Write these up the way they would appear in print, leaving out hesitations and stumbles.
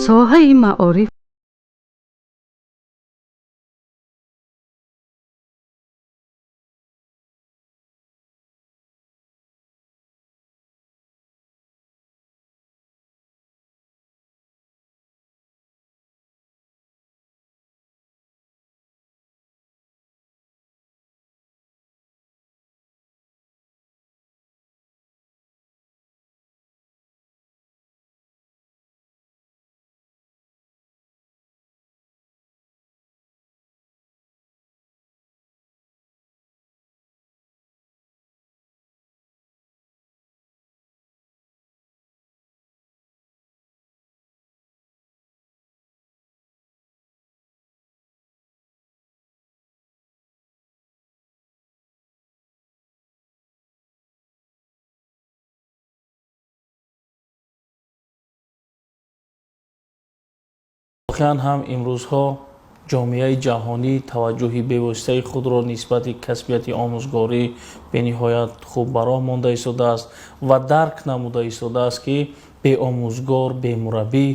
Соҳаи маориф Воқеан ҳам имрӯзҳо ҷомеаи ҷаҳонӣ таваҷҷӯҳи бевоситаи худро нисбати касбияти омӯзгорӣ бениҳоят хуб ба роҳ монда истодааст ва дарк намуда истодааст, ки бе омӯзгор, бе мураббӣ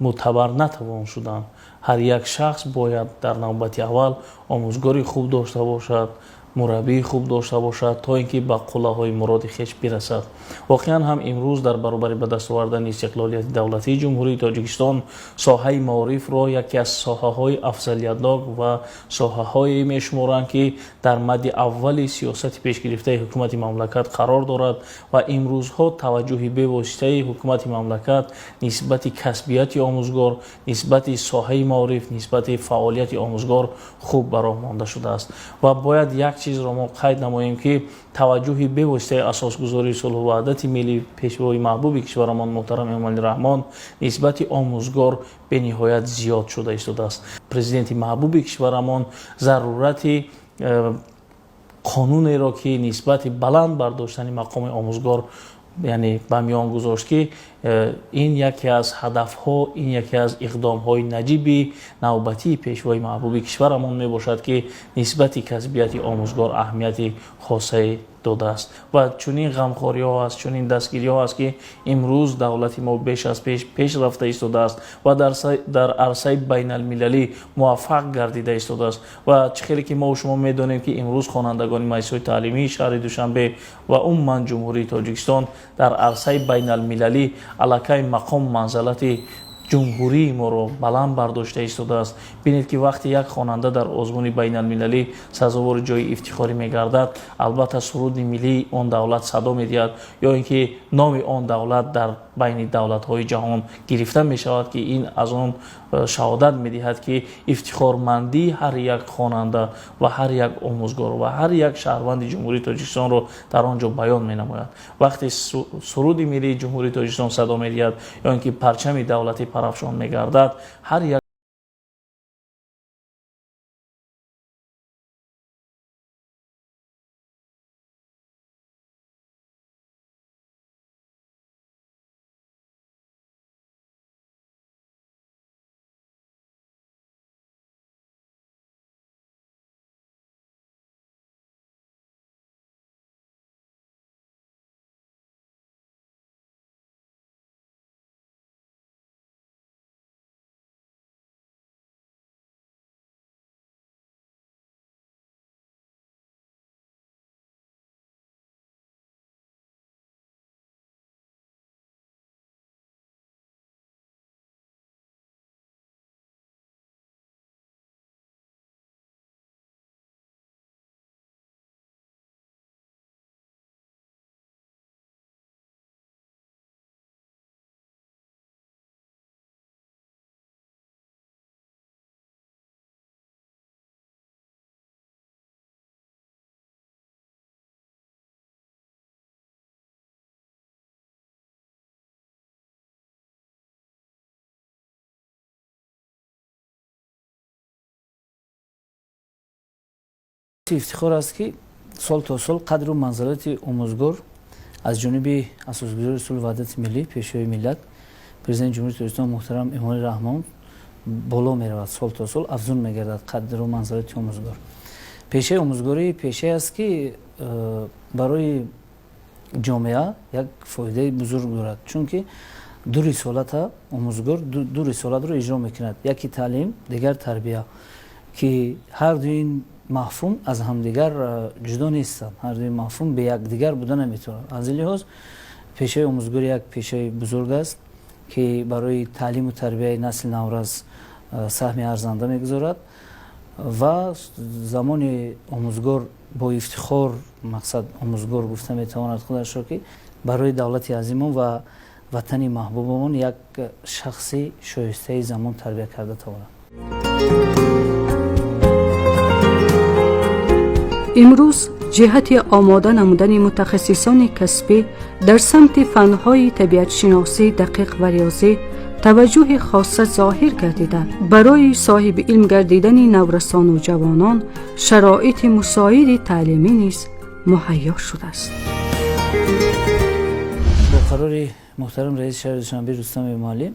мӯътабар натавон шудан. Ҳар як шахс бояд дар навбати аввал омӯзгори хуб дошта бошад, мураббии хуб дошта бошад, то ин ки ба қуллаҳои муроди хеш бирасад. Воқеан ҳам имрӯз дар баробари ба даст овардани истиқлолияти давлатии Ҷумҳурии Тоҷикистон соҳаи маорифро яке аз соҳаҳои афзалиятнок ва соҳаҳое мешуморанд, ки дар мадди аввали сиёсати пешгирифтаи ҳукумати мамлакат қарор дорад ва имрӯзҳо таваҷҷӯҳи бевоситаи ҳукумати мамлакат нисбати касбияти омӯзгор, нисбати соҳаи маориф, нисбати фаъолияти омӯзгор хуб ба роҳ монда шудааст. Ва бояд як чизро мо қайд намоем, ки таваҷҷӯҳи бевоситаи асосгузори сулҳу ваҳдати миллӣ, пешвои маҳбуби кишварамон муҳтарам Эмомалӣ Раҳмон нисбати омӯзгор бениҳоят зиёд шуда истодааст. Президенти маҳбуби кишварамон зарурати қонунеро, ки нисбати баланд бардоштани мақоми омӯзгор, яъне ба миён гузошт, ки ин яке аз ҳадафҳо, ин яке аз иқдомҳои наҷиби навбатии пешвои маҳбуби кишварамон мебошад, ки нисбати касбияти омӯзгор аҳамияти хосае додааст. Ва чунин ғамхориҳо аст, чунин дастгириҳо аст, ки имрӯз давлати мо беш аз пеш пеш рафта истодааст ва дар арсаи байналмилалӣ муваффақ гардида истодааст. Ва чӣ хеле ки мо шумо медонем, ки имрӯз хонандагони муассисаҳои таълимии шаҳри Душанбе ва умуман Ҷумҳурии Тоҷикистон дар арсаи байналмилалӣ аллакай мақому манзалати ҷумҳурии моро баланд бардошта истодааст. Бинед, ки вақте як хонанда дар озмуни байналмилалӣ сазовори ҷои ифтихорӣ мегардад, албатта суруди миллии он давлат садо медиҳад ё ин ки номи он давлат дар байни давлатҳои ҷаҳон гирифта мешавад, ки ин аз он шаҳодат медиҳад, ки ифтихормандии ҳар як хонанда ва ҳар як омӯзгор ва ҳар як шаҳрванди Ҷумҳурии Тоҷикистонро дар он ҷо баён менамояд. Вақте суруди миллии Ҷумҳурии Тоҷикистон садо медиҳад ё ин ки парчами давлатӣ парафшон мегардад, ҳар як Ифтихор аст, ки сол то сол қадру манзалати омӯзгор аз ҷониби асосгузори сулҳу ваҳдати миллӣ, пешвои миллат, президенти Ҷумҳурии Тоҷикистон муҳтарам Эмомалӣ Раҳмон боло меравад, сол то сол афзун мегардад қадру манзалати омӯзгор. Пешаи омӯзгорӣ пешае аст, ки барои ҷомеа як фоидаи бузург дорад, чунки Ду рисолата омӯзгор ду рисолатро иҷро мекунад: яке таълим, дигар тарбия, ки ҳар дуи ин мафҳум аз ҳамдигар ҷудо нестанд, ҳар дуи мафҳум бе якдигар буда наметавонанд. Аз ин лиҳоз пешаи омӯзгор як пешаи бузург аст, ки барои таълиму тарбияи насли наврас саҳми арзанда мегузорад ва замони омӯзгор бо ифтихор мақсад омӯзгор гуфта метавонад худашро, ки барои давлати азимон ва ватани маҳбубамон як шахси шоистаи замон тарбия карда тавонад. Имрӯз ҷиҳати омода намудани мутахассисони касбӣ дар самти фанҳои табиатшиносӣ, дақиқ ва риёзӣ таваҷҷӯҳи хоса зоҳир гардида, барои соҳиби илм гардидани наврасону ҷавонон шароити мусоиди таълимӣ низ муҳайё шудааст. Бо қарори муҳтарам раиси шаҳри Душанбе Рустам Эмомалӣ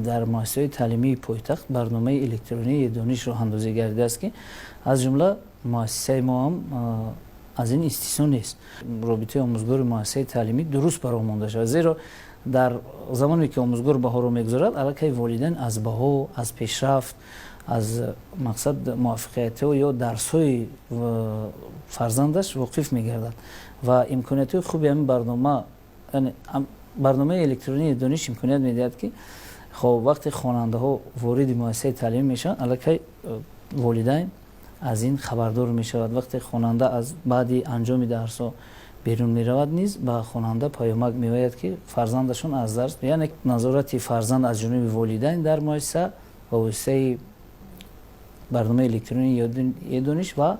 дар муассисаҳои таълимии пойтахт барномаи электронии дониш роҳандозӣ гардидааст, ки аз ҷумла муассисаи мо ҳам аз ин истисно нест. Робитаи омӯзгори муассисаи таълимӣ дуруст ба роҳ монда шавад, зеро дар замоне ки омӯзгор баҳоро мегузорад, аллакай волидайн аз баҳо, аз пешрафт, аз мақсад муваффақиятҳо ё дарсҳои фарзандаш воқиф мегардад ва имкониятҳои хуби ҳамин барнома, барномаи электронии дониш имконият медиҳад, ки хоб вақте хонандаҳо вориди муассисаи таълимӣ мешаванд, аллакай волидайн аз ин хабардор мешавад. Вақте хонанда аз баъди анҷоми дарсҳо берун меравад, низ ба хонанда паёмак меояд, ки фарзандашон аз дарс, яъне назорати фарзанд аз ҷониби волидайн дар муассиса ба воситаи барномаи электронии е-дониш ва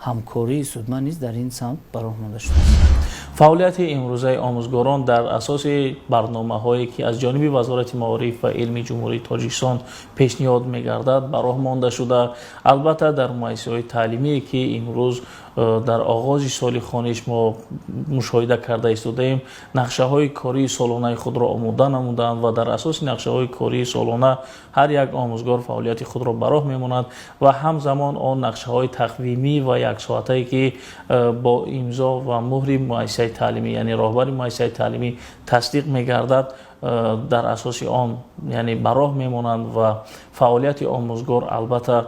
ҳамкории судманд низ дар ин самт ба роҳ монда шудааст. Фаъолияти имрӯзаи омӯзгорон дар асоси барномаҳое, ки аз ҷониби Вазорати маориф ва илми Ҷумҳурии Тоҷикистон пешниҳод мегардад, ба роҳ монда шуда. Албатта, дар муассисаҳои таълимие, ки имрӯз дар оғози соли хониш мо мушоҳида карда истодаем, нақшаҳои кории солонаи худро омода намуданд ва дар асоси нақшаҳои кории солона ҳар як омӯзгор фаъолияти худро ба роҳ мемонад ва ҳамзамон он нақшаҳои тақвимӣ ва яксоатае, ки бо имзо ва муҳри муассисаи таълимӣ, яъне роҳбари муассисаи таълимӣ тасдиқ мегардад, дар асоси он яъне ба роҳ мемонанд ва фаъолияти омӯзгор албатта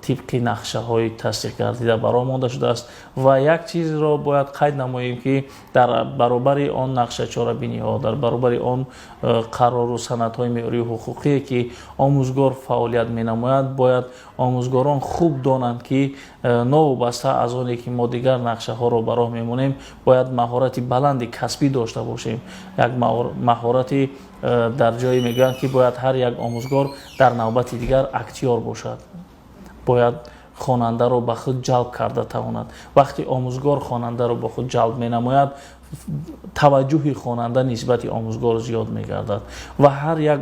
тибқи нақшаҳои тасдиқгардида ба роҳ монда шудааст. Ва як чизро бояд қайд намоем, ки дар баробари он нақша чорабиниҳо, дар баробари он қарору санадҳои меъёрию ҳуқуқие, ки омӯзгор фаъолият менамояд, бояд омӯзгорон хуб донанд, ки новобаста аз оне ки мо дигар нақшаҳоро ба роҳ мемонем, бояд маҳорати баланди касбӣ дошта бошем. Як маҳорати дар ҷое мегӯянд, ки бояд ҳар як омӯзгор дар навбати дигар актёр бошад, бояд хонандаро ба худ ҷалб карда тавонад. Вақте омӯзгор хонандаро ба худ ҷалб менамояд, таваҷҷӯҳи хонанда нисбати омӯзгор зиёд мегардад ва ҳар як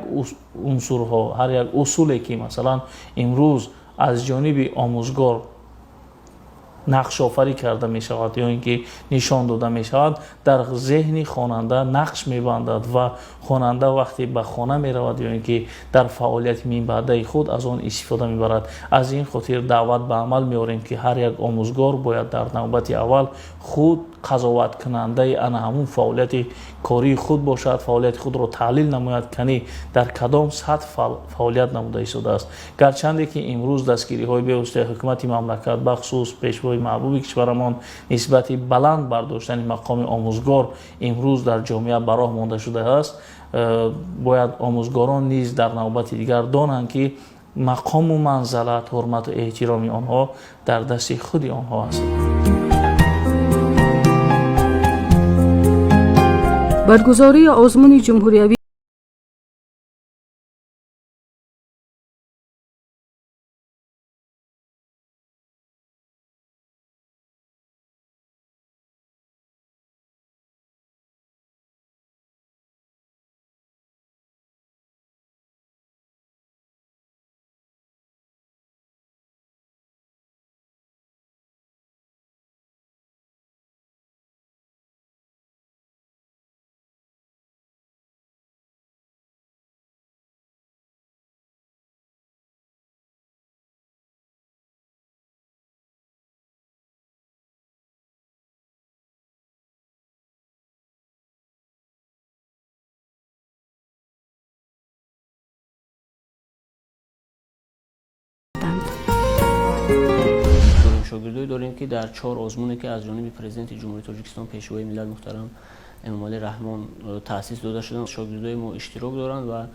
унсурҳо, ҳар як усуле, ки масалан имрӯз аз ҷониби омӯзгор нақшофарӣ карда мешавад ё ин ки нишон дода мешавад, дар зеҳни хонанда нақш мебандад ва хонанда вақте ба хона меравад ё ин ки дар фаъолияти минбаъдаи худ аз он истифода мебарад. Аз ин хотир даъват ба амал меорем, ки ҳар як омӯзгор бояд дар навбати аввал худ қазоваткунандаи ана ҳамун фаъолияти кории худ бошад, фаъолияти худро таҳлил намояд, кани дар кадом сатҳ фаъолият намуда истодааст. Гарчанде ки имрӯз дастгириҳои бевоситаи ҳукумати мамлакат, бахусус пешвои маҳбуби кишварамон, нисбати баланд бардоштани мақоми омӯзгор имрӯз дар ҷомеа ба роҳ монда шудааст, бояд омӯзгорон низ дар навбати дигар донанд, ки мақому манзалат, ҳурмату эҳтироми онҳо дар дасти худи онҳо аст. Баргузории озмуни ҷумҳуриявӣ Шогирдое дорем, ки дар чор озмуне, ки аз ҷониби Президенти Ҷумҳурии Тоҷикистон, Пешвои миллат муҳтарам Эмомалӣ Раҳмон таъсис дода шуданд, шогирдои мо иштирок доранд ва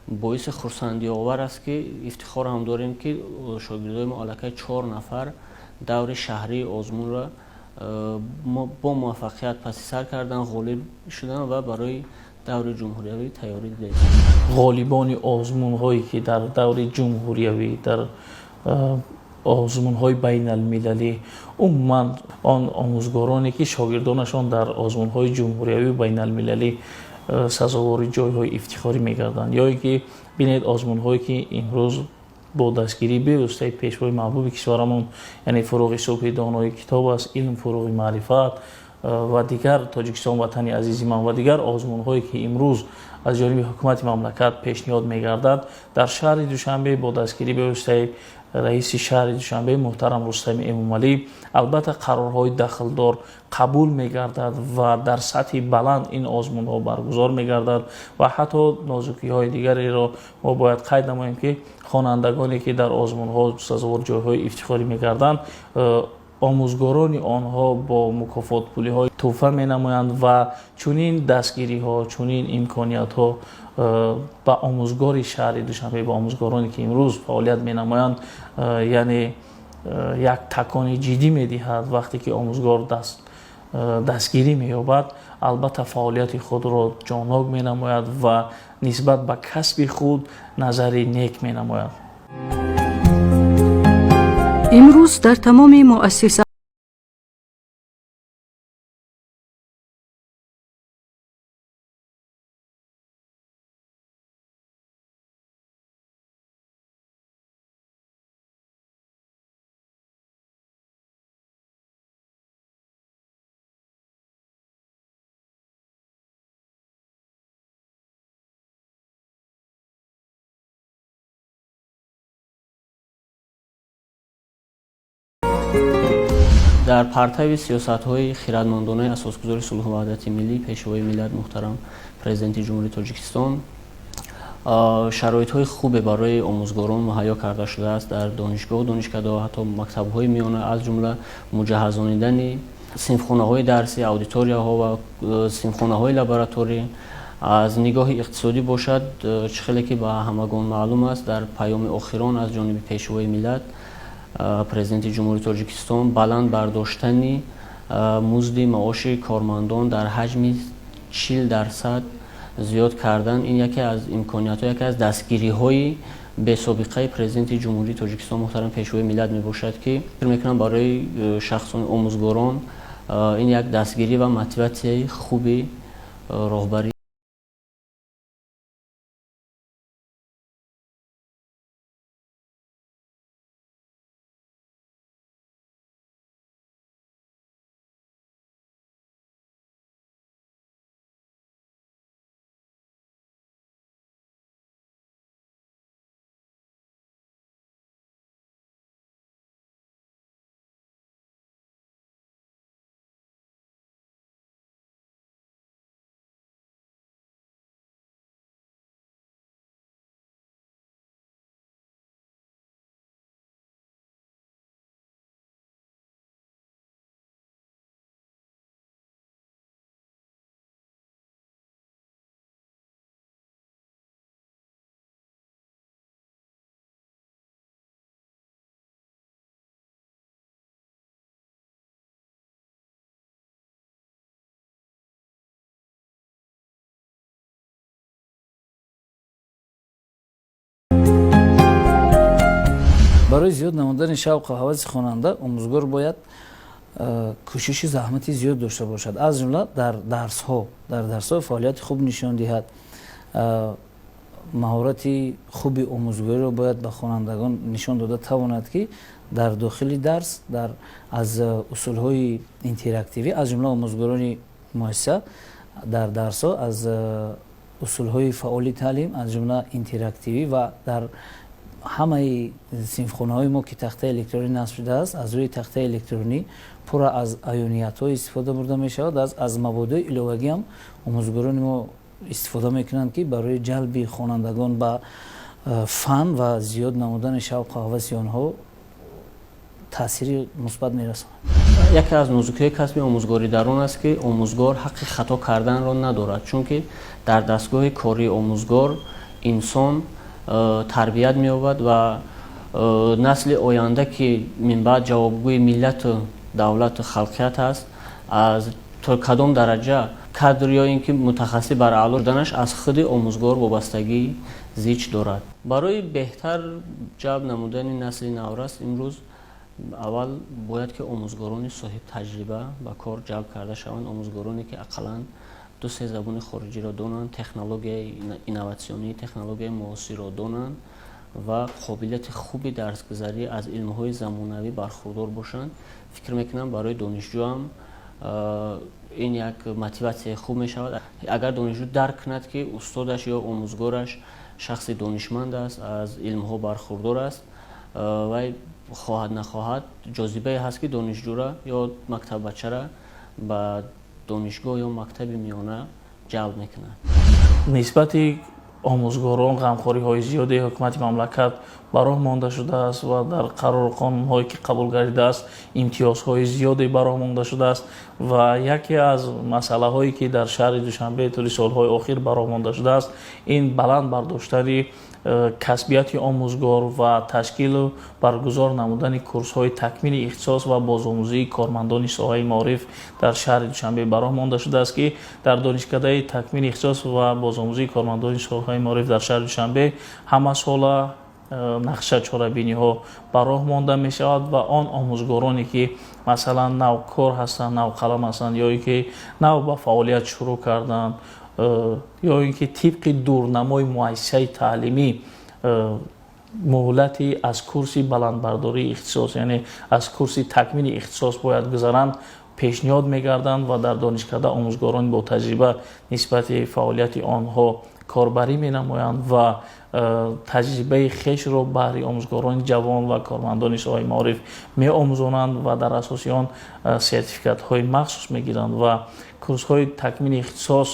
боиси хурсандиовар аст, ки ифтихор ҳам дорем, ки шогирдои мо аллакай чор нафар даври шаҳрии озмунро бо муваффақият паси сар кардан, ғолиб шуданд ва барои даври ҷумҳуриявӣ тайёрӣ дидем. Ғолибони озмунҳое, ки дар даври ҷумҳуриявӣ, дар озмунҳои байналмилалӣ, умуман он омӯзгороне, ки шогирдонашон дар озмунҳои ҷумҳуриявию байналмилалӣ сазовори ҷойҳои ифтихорӣ мегарданд, ё ин ки бинед, озмунҳое, ки имрӯз бо дастгирии бевоситаи Пешвои маҳбуби кишварамон, яъне «Фуруғи субҳи донои китоб аст», «Илм фуруғи маърифат» ва дигар, «Тоҷикистон ватани азизи ман» ва дигар озмунҳое, ки имрӯз аз ҷониби ҳукумати мамлакат пешниҳод мегардад, дар шаҳри Душанбе бо дастгирии бевоситаи раиси шаҳри Душанбе муҳтарам Рустами Эмомалӣ албатта қарорҳои дахлдор қабул мегардад ва дар сатҳи баланд ин озмунҳо баргузор мегардад. Ва ҳатто нозукиҳои дигареро мо бояд қайд намоем, ки хонандагоне, ки дар озмунҳо сазовор ҷойҳои ифтихорӣ мегарданд, омӯзгорони онҳо бо мукофотпулиҳо тӯҳфа менамоянд. Ва чунин дастгириҳо, чунин имкониятҳо ба омӯзгори шаҳри Душанбе, ба омӯзгороне, ки имрӯз фаъолият менамоянд, яъне як такони ҷиддӣ медиҳад. Вақте ки омӯзгор дастгирӣ меёбад, албатта фаъолияти худро ҷоннок менамояд ва нисбат ба касби худ назари нек менамояд. Имрӯз дар тамоми муассисаҳои Дар партави сиёсатҳои хиратмандонаи Асосгузори сулҳу ваҳдати миллӣ, Пешвои миллат муҳтарам Президенти Ҷумҳурии Тоҷикистон шароитҳои хубе барои омӯзгорон муҳайё карда шудааст дар донишгоҳу донишкадаҳо, ҳатто мактабҳои миёна, аз ҷумла муҷаҳҳазонидани синфхонаҳои дарсӣ, аудиторияҳо ва синфхонаҳои лабораторӣ. Аз нигоҳи иқтисодӣ бошад, чӣ хеле ки ба ҳамагон маълум аст, дар паёми охирон аз ҷониби Пешвои миллат, Президенти Ҷумҳурии Тоҷикистон баланд бардоштани музди маоши кормандон дар ҳаҷми 40% зиёд кардан, ин яке аз имкониятҳо, яке аз дастгириҳои бесобиқаи Президенти Ҷумҳурии Тоҷикистон муҳтарам Пешвои миллат мебошад, ки фикр мекунам, барои шахсони омӯзгорон ин як дастгирӣ ва мотиватсияи хуби роҳбарӣ. Барои зиёд намудани шавқу ҳаваси хонанда омӯзгор бояд кӯшиши заҳмати зиёд дошта бошад, аз ҷумла дар дарсҳо фаъолияти хуб нишон диҳад, маҳорати хуби омӯзгориро бояд ба хонандагон нишон дода тавонад, ки дар дохили дарс аз усулҳои интерактивӣ, аз ҷумла омӯзгорони муассиса дар дарсҳо аз усулҳои фаъоли таълим, аз ҷумла интерактивӣ, ва дар ҳамаи синфхонаҳои мо, ки тахтаи электронӣ насб шудааст, аз рӯи тахтаи электронӣ пурра аз аёниятҳо истифода бурда мешавад. Аз маводҳои иловагӣ ҳам омӯзгорони мо истифода мекунанд, ки барои ҷалби хонандагон ба фан ва зиёд намудани шавқу ҳаваси онҳо Таъсири мусбат мерасонад. Яке аз нозукиҳои касби омӯзгорӣ дар он аст, ки омӯзгор ҳаққи хато карданро надорад, чунки дар дастгоҳи кории омӯзгор инсон тарбият меёбад ва насли оянда, ки минбаъд ҷавобгӯи миллату давлату халқият аст, аз то кадом дараҷа кадр ё ин ки мутахассис бар аъло шуданаш аз худи омӯзгор вобастагии зич дорад. Барои беҳтар ҷалб намудани насли наврас имрӯз аввал бояд ки омӯзгорони соҳибтаҷриба ба кор ҷалб карда шаванд, омӯзгороне, ки ақаллан ду-се забони хориҷиро донанд, технологияи инноватсионӣ, технологияи муосирро донанд ва қобилияти хуби дарсгузарӣ аз илмҳои замонавӣ бархурдор бошанд. Фикр мекунам, барои донишҷӯам ин як мотиватсияи хуб мешавад, агар донишҷӯ дарк кунад, ки устодаш ё омӯзгораш шахси донишманд аст, аз илмҳо бархурдор аст. Вай хоҳад нахоҳад ҷозибае ҳаст, ки донишҷӯра ё мактаббачара ба донишгоҳ ё мактаби миёна ҷалб мекунад. Нисбати омӯзгорон ғамхориҳои зиёди ҳукумати мамлакат ба роҳ монда шудааст ва дар қарору қонунҳое, ки қабул гардидааст, имтиёзҳои зиёде ба роҳ монда шудааст. Ва яке аз масъалаҳое, ки дар шаҳри Душанбе тӯли солҳои охир ба роҳ монда шудааст, ин баланд бардоштани касбияти омӯзгор ва ташкилу баргузор намудани курсҳои такмили ихтисос ва бозомӯзии кормандони соҳаи маориф дар шаҳри Душанбе ба роҳ монда шудааст, ки дар донишкадаи такмили ихтисос ва бозомӯзии кормандони соҳаи маориф дар шаҳри Душанбе ҳамасола нақша чорабиниҳо ба роҳ монда мешавад. Ва он омӯзгороне, ки масалан навкор ҳастанд, навқалам ҳастанд ё ин ки нав ба фаъолият шурӯъ карданд, ё ин ки тибқи дурнамои муассисаи таълимӣ муҳлати аз курси баландбардории ихтисос, яъне аз курси такмили ихтисос бояд гузаранд, пешниҳод мегарданд ва дар донишкада омӯзгорони ботаҷриба нисбати фаъолияти онҳо корбарӣ менамоянд ва таҷрибаи хешро баҳри омӯзгорони ҷавон ва кормандони соҳаи маориф меомӯзонанд ва дар асоси он сертификатҳои махсус мегиранд. Ва курсҳои такмили ихтисос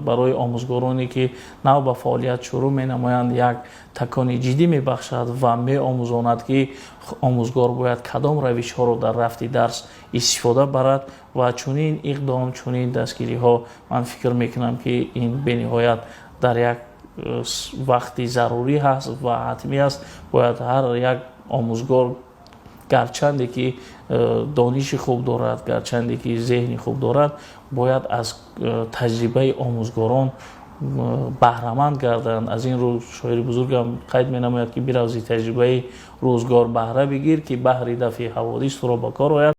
барои омӯзгороне, ки нав ба фаъолият шурӯъ менамоянд, як такони ҷиддӣ мебахшад ва меомӯзонад, ки омӯзгор бояд кадом равишҳоро дар рафти дарс истифода барад. Ва чунин иқдом, чунин дастгириҳо, ман фикр мекунам, ки ин бениҳоят дар як вақти зарурӣ ҳаст ва ҳатмӣ аст. Бояд ҳар як омӯзгор, гарчанде ки дониши хуб дорад, гарчанде ки зеҳни хуб дорад, бояд аз таҷрибаи омӯзгорон баҳраманд гарданд. Аз ин рӯ шоири бузургам қайд менамояд, ки бирав, зи таҷрибаи рӯзгор баҳра бигир, ки баҳри дафъи ҳаводис туро ба кор ояд.